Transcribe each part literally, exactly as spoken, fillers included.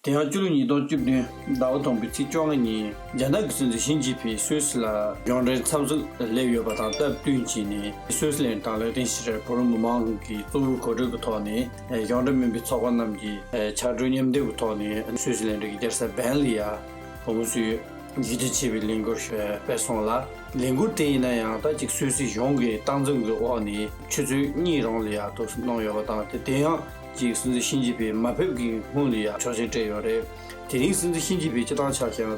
དེ་ཡང་སྤྱི་ལོ་ཉིས་སྟོང་བཅུ་བདུན་ཟླ་བ་དང་པོའི་ཚེས་བཅོ་ལྔ་ཉིན་རྒྱ་ནག་གི་སྲིད་འཛིན་ཞི་ཅིན་ཕིང་སུད་སི་ལ་གཞུང་འབྲེལ་འཚམས་གཟིགས་སླེབས་ཡོད་པ་དང་སྟབས་བསྟུན་བྱས་ནས། སུད་སི་ལན་དང་ལེགས་ཏིང་ཤི་ཧྲེ་བོད་རིགས་མི་མང་གི་གཙོ་བོའི་གོ་སྒྲིག་གི་ཐོག་ནས་གཞུང་འབྲེལ་མིན་པའི་ཚོགས་པ་རྣམས་ཀྱི་ཕྱར་གྲུ་མཉམ་འདེགས་ཀྱི་ཐོག་ནས་སུད་སི་ལན་གྱི་རྒྱལ་ས་བྷན་ལ་ཡ་བོད་མི་ཚོས་ཡིད་ཆེས་ཆེ་བའི་ལས་འགུལ་སྤེལ་སོང་ལ། ལས་འགུལ་དེ་ཡིན་ན་ཡང་ད་ཅིག་སུད་སི་གཞུང་གི་སྟངས་འཛིན་གྱི་འོག་ནས་ཆུ་ཚོད་གཉིས་རིང་ལ་ཡ་ཐུགས་སུ་གནང་ཡོད་པ་དང་། དེ་དེ་ཡང་ཅིག་སྲིད་འཛིན་ཞི་ཅིན་ཕིང་མ་ཕེབས་ཀྱི་སྔོན་ལ་ཡ་ཆོག་མཆན་སྤྲད་ཡོད་རེད། དེ་རིང་སྲིད་འཛིན་ཞི་ཅིན་ཕིང་སྤྱིར་བཏང་ཆ་བཞག་ན་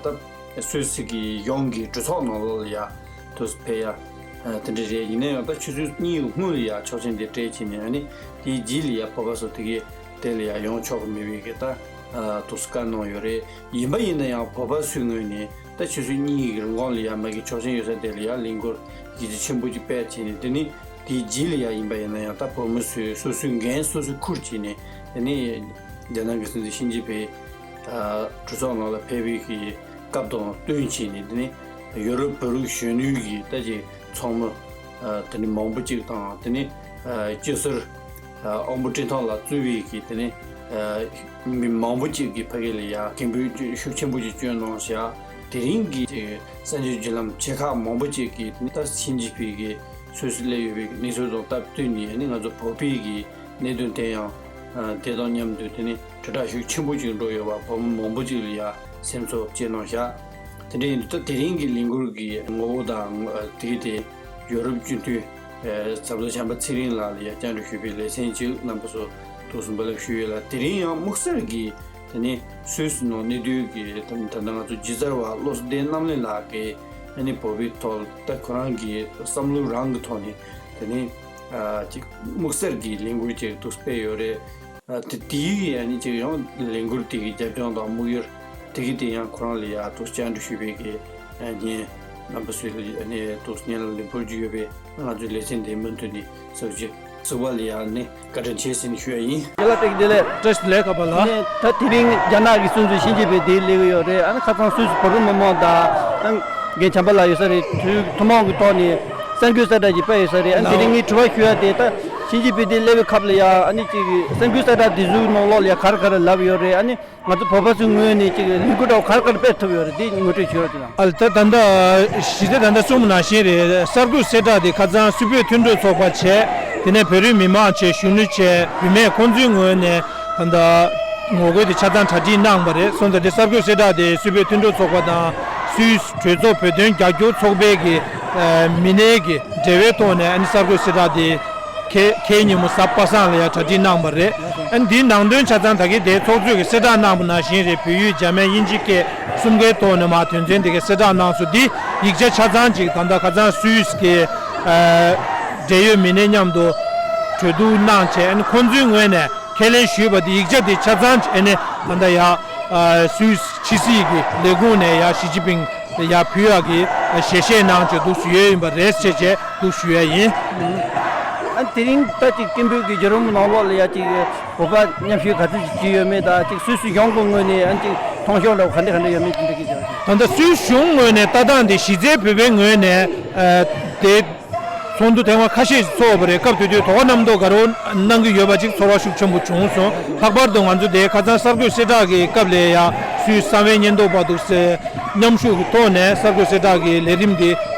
ད་སུད་སི་གི་གཞུང་གི་གྲོས་ཚོགས་ནང་ལོགས་ལ་ཡ་ཐུགས་སུ་ཕེབས་ཡ་དེ་འདྲ་རེད། ཡིན་ན་ཡང་ད་ཆུ་ཚོད་གཉིས་སྔོན་ལ་ཡ་ཆོག་མཆན་དེ་སྤྲད་བྱས་ནས། ཨ་ནི་དེའི་རྗེས་ལ་ཡ་བོད་པ་ཚོ་དེ་གའི་དེ་ལ་ཡ་ཡོང་ཆོག་གི་མེད་པའི་གི་ད་ཐུགས་སུ་བཀའ་གནང་ཡོད་རེད། ཡིན་པ་ཡིན་ན་ཡང་བོད་པ་ཚོའི་ངོས་ནས་ད་ཆུ་ཚོད་གཉིས་ཀྱི་རིང་གོང་ལ་ཡ་མ་གི་ཆོག་མཆན་ཡོད་ས་དེ་ལ་ཡ་ལས་འགུལ་གཞི་རྒྱ་ཆེན་པོ་ཅིག་སྤེལ་བྱས་ནས། དེ་ནི་དེའི་རྗེས་ལ་ཡ་ཡིན་པ་ཡིན་ན་ཡང་ད་བོད་མི་ཚོས་སོ་སོའི་འགན་སོ་སོས་འཁུར་བྱས་ནས། དེ་ནི་རྒྱ་ནག་གི་སྲིད་འཛིན་ཞི་ཅིན་ཕིང་གྲོས་ཚོགས་ནང་ལ་ཕེབས་པའི་གི་སྐབས་དང་བསྟུན་བྱས་ནས། དེ་ནི་ཡོ་རོབ་བོད་རིགས་གཞོན་ནུའི་གི་ད་ཅིག་ཚོགས་མི་དེ་ནི་མང་པོ་ཅིག་དང་། དེ་ནི་སྤྱི་ཟུར་དབང་པོ་བཀྲས་མཐོང་ལགས་གཙོས་པའི་གི་དེ་ནི་མི་མང་པོ་ཅིག་གིས་ཕ་གི་ལ་ཡ་སྐད་འབོད་ཤུགས་ཆེན་པོ་ཅིག་བསྐྱོན་གནང་བཞག་དེ་རིང་གི་གསར་འགྱུར་བརྒྱུད་ལམ་ཆེ་ཁག་མང་པོ་ཅིག་གིས་ད་ཞི་ཅིན་ཕིང་གི་སུད་སི་སླེབས་ཡོད་པའི་གནས་ཚུལ་དང་སྟབས་བསྟུན་ནས། ཨ་ནི་ང་ཚོ་བོད་པའི་གི་གནད་དོན་དེ་ཡང་དེ་དང་མཉམ་དུ་དེ་ནི་དྲིལ་བསྒྲགས་ཤུགས་ཆེན་པོ་ཅིག་འགྲོ་ཡོད་པ། བོད་མི་མང་པོ་ཅིག་ལ་ཡ་སེམས་ཚོར་སྐྱེས་གནང་བཞག་དེ་འདྲ་ཡིན་དུས་ད་དེ་རིང་གི་ལས་འགུལ་གྱི་ངོ་བོ་དང་། དེ་གི་དེ་ཡོ་རོབ་སྤྱི་འཐུས་ཟབ་ལྷོ་བྱམས་པ་ཚེ་རིང་ལགས་ལ་ཡ་བཅར་འདྲི་ཞུས་པའི་ལེ་ཚན་ཅིག་རྣམ་པ་ཚོ་ཐུགས་སུ་འབུལ་ལག་ཞུས་ཡོད་ལ། དེ་རིང་ཡང་དམིགས་བསལ་གྱིས་དེ་ནི་སུད་སི་ནང་གནས་སྡོད་ཀྱི་ད་ད་ལྟ་ང་ཚོ་སྒྱུ་རྩལ་བ་བློ་བཟང་བསྟན་རྣམ་གླིང་ལགས་ཀྱིས། ཨ་ནི་བོད་པའི་ཐོག་ད་ཁོ་རང་གི་བསམ་བློ་རང་གི་ཐོག་ནས་དེ་ནི་ཅིག་དམིགས་བསལ་གྱི་ལས་འགུལ་ཅིག་ཐུགས་སྤེལ་ཡོད་རེད། ཨ། དེ་དེའི་ཨ་ནི་ཅིག་ཡང་ལས་འགུལ་དེ་གི་རྒྱབ་ལྗོངས་དང་དམིགས་ཡུལ་དེ་གི་དེ་ཡང་ཁོ་རང་ལ་ཡ་ཐུགས་བཅར་འདྲི་ཞུས་པའི་གི་ཨ་ནི་རྣམ་པ་ཚོས་ཨ་ནི་ཐུགས་སྙན་ལ་ལུས་འཕུར་རྒྱུ་ཡོད་པས། ང་ཚོའི་ལེ་ཚན་དེ་མུ་མཐུད་ནས་གཟིགས་རྒྱུ། གཟིགས་པ་ལ་ཡ་ཨ་ནི་བཀའ་དྲིན་ཆེ་ཟེར་ནས་ཞུ་ཡ་ཡིན། རྒན་ལགས་བཀྲ་ཤིས་བདེ་ལེགས། བཀྲ་ཤིས་བདེ་ལེགས། ཁ་པར་ལགས། ཨ་ནི་ད་དེ་རིང་རྒྱ་ནག་གི་སྲིད་འཛིན་ཞི་ཅིན་ཕིང་འདིར་སླེབས་ཀྱི་ཡོད་རེད། ཨ་ནི་ཁ་སང་སུད་སི་བོད་རིགས་མི་མང་དང་། ཨ་ནི་རྒན་བྱམས་པ་ལགས་ཡོད་ས་རེད། དུས་ཐུན་མོང་གི་ཐོག་ནས་གསར་འགོད་གསལ་བསྒྲགས་ཅིག་སྤེལ་ཡོད་ས་རེད། ཨ་ནི་དེ་རིང་ངས་དྲི་བ་ཞུ་ཡ་དེ། ད་ཞི་ཅིན་ཕིང་འདིར་སླེབས་པའི་སྐབས་ལ་ཡ་ཨ་ནི་ཅིག་གསར་འགོད་གསལ་བསྒྲགས་འདི་ཚོའི་ནང་ལོགས་ལ་ཡ་ག་རེ་ག་རེ་ལབ་ཡོད་རེད། ཨ་ནི་ང་ཚོ་བོད་པ་ཚོའི་ངོས་ནས་ཅིག་ལས་འགུལ་འདྲ་བོ་ག་རེ་ག་རེ་སྤེལ་ཐུབ་ཡོད་རེད། འདི་ངོ་སྤྲོད་བྱེད་རོགས་གྱིས་དང་། ཨ་ལ། ད་ད་ལྟ་གཞི་རྩའི་ད་ལྟ་གསུངས་པ་ནང་བཞིན་རེད། གསར་འགོད་གསལ་བསྒྲགས་དེ་ཁ་སང་སུད་བོད་མཐུན་གྲོགས་ཚོགས་པ་བྱས། དེ་ནས་བོད་རིགས་མི་མང་བྱས། གཞོན་ནུ་བྱས། བུད་མེད། ཁོང་ཚོའི་ངོས་ནས་ད་ལྟ་ངོ་རྒོལ་དེ་ཆ་ཚང་གྲ་སྒྲིག་གནང་བ་རེད། སོང་ཙང་དེ་གསར་འགོད་གསལ་བསྒྲགས་དེ་སུད་བོད་མཐུན་གྲོགས་ཚོགས་པ་དང་སུད་སི་གྲོས་ཚོགས་བོད་དོན་རྒྱབ་སྐྱོར་ཚོགས་པའི་གི་ཨ་མི་སྣའི་གི་འབྲེལ་བའི་ཐོག་ནས། ཨ་ནི་གསར་འགོད་གསལ་བསྒྲགས་དེ་ཁ་ཁའི་ཉིན་མོ་གཟའ་པ་སངས་ལ་ཡ་གྲ་སྒྲིག་གནང་བ་རེད། ཨ་ནི་འདིའི་ནང་དོན་ཆ་ཚང་ད་གིན་དེ་ཚོགས་གཙོས་ཀྱིས་གསལ་བསྒྲགས་གནང་བ་ནང་བཞིན་རེད། བོད་ཡིག་རྒྱ་སྨན་དབྱིན་ཇི་སྐད་གསུམ་ཀའི་ཐོག་ནས་མར་དོན་ཚན་དེ་གའི་གསལ་བསྒྲགས་གནང་སོང་། འདི་ཡིག་ཆ་ཆ་ཚང་ཅིག་ད་ལྟ་ཁ་སང་སུད་སི་གི་ཨ་འབྲེལ་ཡོད་མི་སྣ་མཉམ་དུ་གྲོས་བསྡུར་གནང་བྱས། ཨ་ནི་ཁོང་ཚོའི་ངོས་ནས་ཁས་ལེན་ཞུས་པ་དེ། ཡིག་ཆ་དེ་ཆ་ཚང་ཅིག་ཨ་ནི་ད་ལྟ་ཡ་ཨ་སུད་སི་ཕྱི་སྲིད་ཀྱི་ལས་ཁུངས་ནས་ཡ་ཞི་ཅིན་ཕིང་ལ་ཡར་ཕུལ་ཡག་གི་ཞལ་བཞེས་གནང་བྱས་འདུག་ཞུ་ཡས་ཡིན་པ་རེད་ཟེར་བྱས་འདུག་ཞུ་ཡས་ཡིན། ཨ་དེ་རིང་ད་ཅིག་སྐད་འབོད་ཀྱི་བརྒྱུད་རིམ་ནང་ལོགས་ལ་ཡ་ཅིག་བོད་པ་མཉམ་ཞུགས་ག་ཚོད་ཅིག་བྱས་ཡོད་མེད་དང་། ཅིག་སུད་སི་གཞུང་གི་ངོས་ནས་ཨ་ཅིག་མཐོང་ཕྱོགས་འདྲ་བོ་ག་འདྲ་ག་འདྲ་ཡོད་མེད་དེ་འདྲ་གི་བྱས། ད་ལྟ་སུད་སི་གཞུང་ངོས་ནས་ལྟ་སྟངས་དེ་གཞི་རྩའི་བོད་པའི་ངོས་ནས་ཨ་དེ། ཚོགས་འདུ་ཐེངས་མ་ཁ་ཤས་ཤིག་ཚོགས་པ་རེད། སྐབས་དེ་དུས་དོ་དགོང་གནམ་ཐོ་དགའ་རོགས་གནང་གི་ཡོད་པ་ཅིག་ཚོར་བ་ཤུགས་ཆེན་པོ་བྱུང་སོང་། ལྷག་པར་དུ་ང་ཚོ་དེ་ཁ་སང་གསར་འགོད་གསལ་བསྒྲགས་ཀྱི་སྐབས་ལ་ཡ་སུད་སི་གསང་བའི་ཉེན་རྟོག་པ་འདུག་སེ་མཉམ་ཞུགས་ཀྱི་ཐོག་ནས་གསར་འགོད་གསལ་བསྒྲགས་ཀྱི་ལས་རིམ་འདི་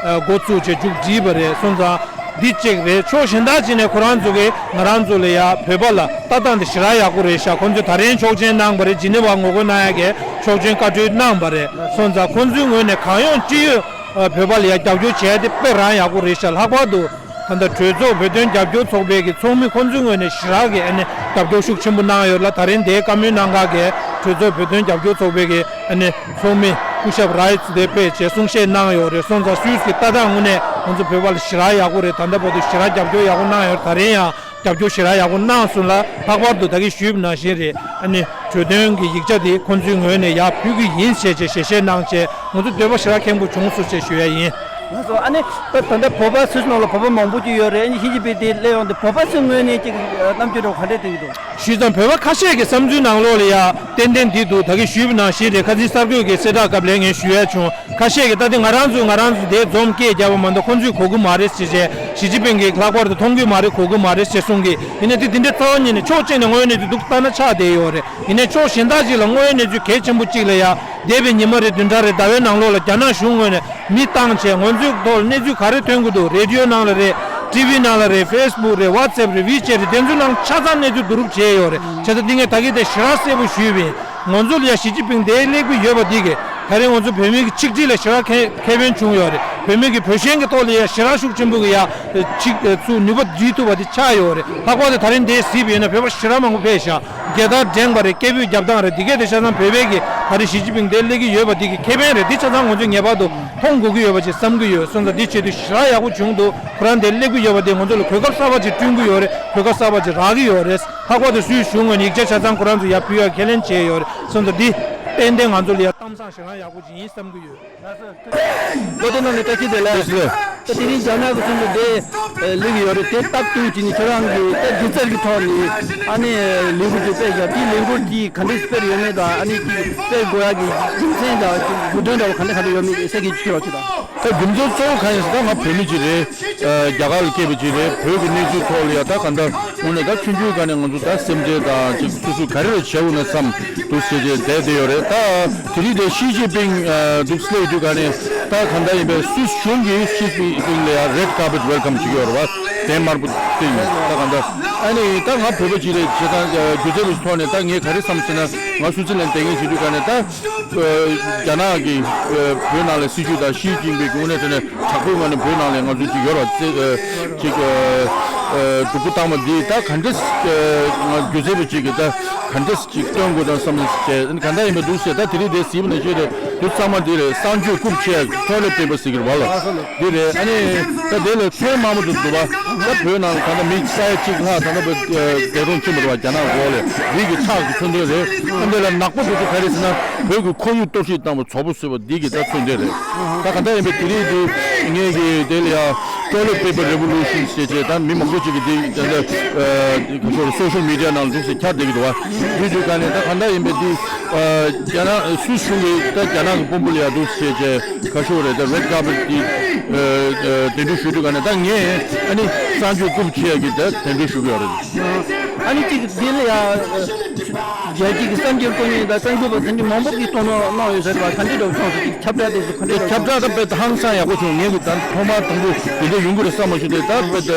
འགོ་བཙུགས་བྱས་མཇུག་བསྒྲིལ་བ་རེད། སོང་ཙང་འདི་གཅིག་རེད། ཕྱོགས་གཞན་དག་ཅིག་ནས་ཁོ་རང་ཚོ་གིས་ང་རང་ཚོ་ལ་ཡ་བོད་པ་ལ་ལྟ་སྟངས་དེ་ཞེ་དྲག་ཡག་པོ་རེད་ཤག་ཁོང་ཚོས་ད་རིང་ཆོག་མཆན་གནང་བ་རེད། ཇི་ནི་ཝ་ངོ་རྒོལ་གནང་ཡག་གི་ཆོག་མཆན་བཀའ་འཁྲོལ་གནང་བ་རེད། སོང་ཙང་ཁོང་ཚོའི་ངོས་ནས་གང་ཡོང་ཅི་ཡོང་བོད་པ་ལ་ཡ་རྒྱབ་སྐྱོར་བྱས་ཏེ་དཔེ་རང་ཡག་པོ་རེད་ཤག་ལྷག་པར་དུ་ད་ལྟ་གྲོས་ཚོགས་བོད་དོན་རྒྱབ་སྐྱོར་ཚོགས་པའི་གི་ཚོགས་མི་ཁོང་ཚོའི་ངོས་ནས་ཞེ་དྲག་གི་ཨ་ནི་རྒྱབ་སྐྱོར་ཤུགས་ཆེན་པོ་གནང་ཡོད་ལ། ད་རིང་དེའི་བཀའ་མོལ་གནང་ག་གི་གྲོས་ཚོགས་བོད་དོན་རྒྱབ་སྐྱོར་ཚོགས་པའི་གི་ཨ་ནི་ཚོགས་མི་སྐུ་ཞབས་རའི་ཙི་དེ་ཕེབས་བྱས་གསུང་བཤད་གནང་ཡོད་རེད། སོང་ཙང་སུད་སི་གི་ལྟ་སྟངས་དངོས་གནས་ང་ཚོ་བོད་པ་ལ་ཞེ་དྲག་ཡག་པོ་རེད། ད་ལྟ་བར་དུ་ཞེ་དྲག་རྒྱབ་སྐྱོར་ཡག་པོ་གནང་ཡོད་རེད། ད་རིང་ཡང་རྒྱབ་སྐྱོར་ཞེ་དྲག་ཡག་པོ་གནང་སོང་ལ། ལྷག་པར་དུ་ད་གིན་ཞུས་པ་ནང་བཞིན་རེད། ཨ་ནི་གྲོས་མཐུན་གྱི་ཡིག་ཆ་དེ་ཁོང་ཚོའི་ངོས་ནས་ཡར་ཕུལ་གྱི་ཡིན་ཞེས་བྱས་ཞལ་བཞེས་གནང་བྱས། ང་ཚོ་འདོད་པ་ཞེ་དྲག་ཁེངས་པོ་བྱུང་སོང་ཞེས་ཞུ་ཡ་ཡིན། ལགས་སོ། ཨ་ནི་ད་ད་ལྟ་བོད་པ་སུད་སི་ནང་ལ་བོད་པ་མང་པོ་ཅིག་ཡོད་རེད། ཨ་ནི་ཞི་ཅིན་ཕིང་དེ་སླེབས་ཡོང་དུས་བོད་པ་ཚོའི་ངོས་ནས་ཅིག་རྣམ་འགྱུར་འདྲ་བོ་ག་འདྲས་སྟོན་གྱི་འདུག་ཞུས་ཙང་བོད་པ་ཁ་ཤས་ཀྱི་བསམ་ཚུལ་ནང་ལོགས་ལ་ཡ་ཏན་ཏན་འདི་འདུག་ད་གིན་ཞུས་པ་ནང་བཞིན་རེད། ཁ་སང་གསར་འགོད་ཀྱི་གསལ་བསྒྲགས་སྐབས་ལ་ངས་ཞུ་ཡ་བྱུང་། ཁ་ཤས་ཀྱིས་ད་དེ་ང་རང་ཚོས་ང་རང་ཚོ་དེ་འཛོམས་སྐད་རྒྱབ་པ་མ་གཏོགས་ཁོང་ཚོས་གོ་གི་མ་རེད་ཅེས་བྱས། ཞི་ཅིན་ཕིང་གིས་ལྷག་པར་དུ་མཐོང་གི་མ་རེད། གོ་གི་མ་རེད་ཅེས་གསུང་གི། ཡིན་ན་དེ་དེ་འདྲའི་རྩ་བ་ཉིད་ནས་ཕྱོགས་གཅིག་ནས་དངོས་ཡོད་གནས་ཚུལ་འདུག་ལྟ་ན་ཆགས་བསྡད་ཡོད་རེད། ཡིན་ནའི་ཕྱོགས་གཞན་དག་ཅིག་ལ་དངོས་ཡོད་གནས་ཚུལ་གལ་ཆེན་པོ་གཅིག་ལ་ཡ། འདས་པའི་ཉི་མ་རེ་བདུན་ཕྲག་རེ་ཟླ་བའི་ནང་ལོགས་ལ་རྒྱ་ནག་གཞུང་ངོས་ནས་མི་བཏང་བྱས་ང་ཚོའི་ཐོག་ལ་གནས་ཚུལ་ག་རེ་ཐོན་གྱི་འདུག་རེ་ཌི་ཡོ་ནང་ལ་རེད། ཊི་ཝི་ནང་ལ་རེད། ཕེ་སི་བུག་རེད། ཝ་ཊི་སེབ་རེད། ཝི་ཅེ་ཊི་རེད། དེ་ཚོའི་ནང་ཆ་ཚང་གནས་ཚུལ་བསྡུ་རུབ་བྱས་ཡོད་རེད། བྱས་ཙང་འདི་ངས་ད་གིན་དེ་ཞེ་དྲག་གསལ་པོ་ཞུས་པ་ཡིན། ང་ཚོ་ལ་ཡ་ཞི་ཅིན་ཕིང་འདིར་སླེབས་ཀྱི་ཡོད་པ་འདི་གིས་ད་རེས་ང་ཚོ་བོད་མི་གི་ཆིག་སྒྲིལ་ལ་ཞེ་དྲག་ཁེ་ཁེ་ཕན་བྱུང་ཡོད་རེད། བོད་མི་གི་བོད་ཞེན་གྱི་ཐོག་ལ་ཡ་ཞེ་དྲག་ཤུགས་ཆེན་པོ་གི་ཡ་ཆིག་ཚུར་ནུས་པ་སྒྲིལ་ཐུབ་པ་དེ་ཆགས་ཡོད་རེད། ལྷག་པར་དུ་ད་རིང་འདིར་གཟིགས་པ་ཡིན་ན་བོད་པ་ཞེ་དྲག་མང་པོ་ཕེབས་ཤག་རྒྱལ་དར་བསྒྲེངས་པ་རེད། སྐད་འབོད་རྒྱབ་སྟངས་རེད། འདི་གས་དེ་ཆ་ཚང་བོད་པའི་གི་ད་རེས་ཞི་ཅིན་ཕིང་འདིར་སླེབས་ཀྱི་ཡོད་པ་འདི་གི་ཁེ་ཕན་རེད། འདི་ཆ་ཚང་ང་ཚོས་ངེས་པར་དུ་མཐོང་དགོས་ཀྱི་ཡོད་པ་ཅིག་བསམ་གྱི་ཡོད། སོང་ཙང་འདི་བྱེད་དུས་ཞེ་དྲག་ཡག་པོ་བྱུང་འདུག་ཁོ་རང་འདིར་སླེབས་ཀྱི་ཡོད་པ་འདིས་ང་ཚོ་ལ་གོ་སྐབས་གསར་པ་ཅིག་བསྐྲུན་གྱི་ཡོད་རེད། གོ་སྐབས་གསར་པ་ཅིག་རག་གི་ཡོད་རེད། ལྷག་པར་དུ་སུད་སི་གཞུང་ངོས་ནས་ཡིག་ཆ་ཆ་ཚང་ཁོ་རང་ཚོ་ཡར་ཕུལ་ཡག་ཁས་ལེན་བྱས་ཡོད་རེད། སོང་ཙང་འདི་ཏན་ཏན་ང་ཚོ་ལ་ཡ་གཏམ་བཟང་ཞེ་དྲག་ཡག་པོ་ཅིག་ཡིན་བསམ་གྱི་ཡོད། བློ་བདེ་གནང་ནས་བཀྲ་ཤིས་བདེ་ལེགས། ད་དེ་རིང་རྒྱ་ནག་གི་སྲིད་འཛིན་དེ་སླེབས་ཡོད་རེད། དེ་སྟབས་བསྟུན་བྱས་ནས་ཁྱོད་རང་གིས་ད་སྒྱུ་རྩལ་གྱི་ཐོག་ནས་ཨ་ནི་ལས་འགུལ་དེ་སྤེལ་བཞག་དེའི་ལས་འགུལ་དེ་ག་འདྲས་སྤེལ་ཡོད་མེད་དང་ཨ་ནི་དེ་སྤེལ་དགོས་ཡག་གི་རྒྱུ་མཚན་དང་དགོས་དོན་འདྲ་བོ་ག་འདྲ་ག་འདྲ་ཡོད་མེད་གསལ་ཁ་ཅིག་ཕུལ་རོགས་བྱེད་དང་། ད་རྒྱུ་མཚན་གཙོ་བོ་གང་ཡིན་ཟེར་ན་ང་བོད་མི་ཅིག་རེད། རྒྱ་གར་ལ་སྐྱེས་པ་ཅིག་རེད། བོད་ཀྱི་གནས་ཚུལ་ཐོག་ལ་ཡ་ད་ག་འདྲ་དངོས་གནས་ད་ཆུང་ཆུང་སྒང་ནས་ང་ཚོ་ད་སེམས་ཁྲལ་དང་ཅིག་སོ་སོ་ག་རེ་རེ་བྱེད་དགོས་ན་བསམ་འདུག་ཟེར་བྱས་བསྡད་བསྡད་ཡོད་རེད། ད་དེ་རིང་དེ་ཞི་ཅིན་ཕིང་འདུག་སླེབས་དུས་ག་ནས་ད་ག་འདྲ་ཡིན་པས་སུད་སི་གཞུང་གིས་ཞི་ཅིན་ཕིང་ལ་ཡ་red carpet welcome བྱེད་ཀྱི་ཡོད་རེད་བ། གདན་དམར་པོ་སྟེང་ནས་ད་ག་འདྲ་ཨ་ནི་ད་ང་བོད་པ་ཅིག་རེད་བྱས་ཙང་སྒྱུ་རྩལ་པའི་ཐོག་ནས་ད་ངས་ག་རེ་བསམ་ཟེར་ན་ང་སུད་སི་ལན་བསྡད་མཁན་བྱེད་དུས་ག་ནས་ད། རྒྱ་ནག་གིས་བོད་ནང་ལ་སྲིད་ཇུས་དང་ཞི་ཅིན་ཕིང་གི་དངོས་གནས་དྲང་གནས་དྲག་པོའི་ངང་ནས་བོད་ནང་ལ་ང་ཚོ་ཅིག་ཡོད་ར་ཅིག་སྡུག་པོ་བཏང་བ་འདི་ད་ག་འདྲས་ང་སྒྱུ་རྩལ་པ་ཅིག་གིས་ད་ག་འདྲས་ཅིག་སྟོན་དགོས་དང་བསམ་ནས་བྱས་ག་འདྲ་ཡིན་པ་འདུག་ཟེར། ད་དེ་རིང་དེ་གཟིགས་པ་ནང་བཞིན་རེད། འདི་ཚང་མ་འདི་རེད། གསང་སྤྱོད་རྐུབ་ཆེ་toilet paper ཟེར་གྱི་རེད་བ་ལ། འདི་རེད། ཨ་ནི་ད་དེ་ལས་ཚོན་མང་པོ་འདུག་འདུག་བ། ད་བོད་ནང་ལ་ད་ལྟ་མི་ས་ཡ་གཅིག་ལྷག་ད་ལྟ་བོད་འདས་གྲོངས་ཕྱིན་པ་རེད་བ། རྒྱ་ནག་འོག་ལས་རིགས་ཀྱི་ཁྲག་གི་ཚོན་ཚོན་རེད། ཨ་འདི་ལ་ནག་པོ་འདུག་ཚོ་ག་རེ་ཟེར་ན་བོད་ཀྱི་ཁོར་ཡུག་གཏོར་བཤིག་བཏང་བ་བཙོག་པོ་བཟོས་པ་འདི་གི་ད་ཚོན་ཚོན་རེད། ད་ག་འདྲ་ཡིན་པའི་དེ་རིང་འདི་ངས་གི་དེ་ལ་ཡ་toilet paper revolution ཞེས་བྱས་ད་མི་མང་པོ་ཅིག་གིས་འདི་ད་ལྟ་ག་ཤོར་social media ནང་འདུག་སེ་ཁྱབ་བསྡད་ཀྱི་འདུག་བ། འདི་དུས་ག་ནས་ད་ག་འདྲ་ཡིན་པའི་འདི་རྒྱ་ནག་སུད་སི་གཞུང་གིས་ད་རྒྱ་ནག་གི་དཔོན་པོ་ལ་ཡ་འདུག་སེ་བྱས་བྱས། ཁ་ཤོར་རེད། ད་red carpet་དེ་གདན་འདྲེན་ཞུ་དུས་ག་ནས་ད་ངས་ཨ་ནི་གསང་སྤྱོད་རྐུབ་ཆེ་ཡ་གི་ད་གདན་འདྲེན་ཞུ་གི་ཡོད་རེད། ཨ་ནི་གཅིག་འདི་ལ་ཡ་རྒྱལ་སྤྱི་གི་གསར་འགྱུར་སྐོར་ནས་ད་གསར་འགྱུར་པ་དེ་འདྲ་མང་པོ་གིས་གཏོང་གནང་ཡོད་ཟེར་བ་ག་འདྲ་འདྲ་བྱུང་སོང་། ཅིག་ཁྱབ་བསྒྲགས་དེ་ཚོ་ག་འདྲ་འདྲ་ཁྱབ་བསྒྲགས་ད་དཔེ་ཧང་སང་ཡག་པོ་བྱུང་། ངས་གི་ད་ཐོག་མར་དང་པོ་དེ་འདྲ་ཡོང་གི་རེད་བསམ་མ་བྱུང་། དེ་ད་དཔེ་ད་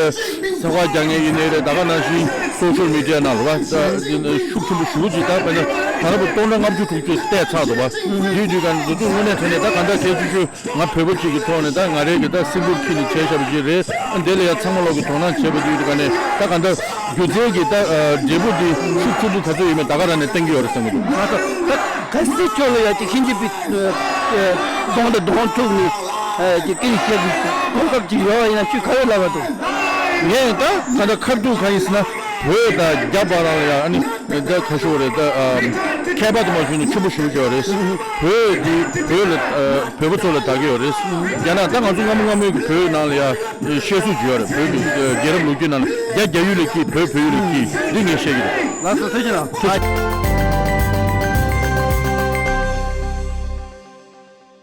ཚོར་བ་རྒྱག་མཁན་ཡིན་ནའི་རེད། ད་ག་ནང་བཞིན་social media་ནང་ལ་བ་ད་ཤུགས་ཆེན་པོ་ཞེ་པོ་ཅིག་ད་དཔེར་ན་ད་ལྟ་བར་སྟོང་ཕྲག་ལྔ་བཅུ་དྲུག་ཅུ་བལྟས་ཚར་འདུག་བ། དེའི་དུས་ག་འདི་ཚོ་དངོས་གནས་དྲང་གནས་ད་ག་འདྲ་གལ་ཆེ་ཤོས་ང་བོད་པ་ཅིག་གི་ཐོག་ནས་ད་ང་རའི་གི་ད་སེམས་ཁུར་འཁྱེར་ནས་བྱས་བཞག་པ་ཅིག་རེད། ཨ་འདི་ལ་ཡ་ཚང་མ་ལོག་གི་དོ་སྣང་བྱས་པ་དེའི་དུས་ག་ནས་ད་ག་འདྲ་སྒྱུ་རྩལ་གྱི་ད་འབྲས་བུ་འདི་ཤུགས་ཆེན་པོ་ག་ཚོད་ཡོད་མེད་ད་ག་རང་ནས་བསྟན་གྱི་ཡོད་རེད་བསམ་གྱི་འདུག་ང་ཚོ་ད་གལ་སྲིད་ཁྱོད་ལ་ཡ་ཅིག་ཤིན་ཅི་པི་གདོང་དང་གདོང་ཐུག་ནས་ཀྱི་ཀིན་ཤེས་ཀྱི་གོ་སྐབས་ཅིག་ཡོད་པ་ཡིན་ན་ཁྱོད་ག་རེ་ལབ་པ་འདུག་ངས་ད་ད་ལྟ་ཁ་ཐུག་གང་ཡིན་ཟེར་ན་བོད་དང་རྒྱ་བར་ལ་ཡང་ཨ་ནི་ད་ཁ་ཤོར་རེད། ད་ཁྱད་པར་དུ་མ་བྱུང་ན་ཆེན་པོ་ཞེ་པོ་ཅིག་ཡོད་རེད། བོད་འདི་བོད་ལ་བོད་པ་ཚོ་ལ་བདག་གི་ཡོད་རེད། རྒྱ་ནག་ད་ང་ཚོ་སྔ་མོ་སྔ་མོའི་གི་བོད་ནང་ལ་ཡང་བཤད་སྲོལ་ཅིག་ཡོད་རེད། བོད་ཀྱི་རྒྱལ་རབས་ལོ་རྒྱུས་ནང་ལ་རྒྱ་རྒྱ་ཡུལ་ལ་སྐྱེས། བོད་བོད་ཡུལ་ལ་སྐྱེས། འདི་ངས་བཤད་ཀྱི་རེད། ལགས་སོ། ཐུགས་རྗེ་གནང་། ཐུགས་རྗེ།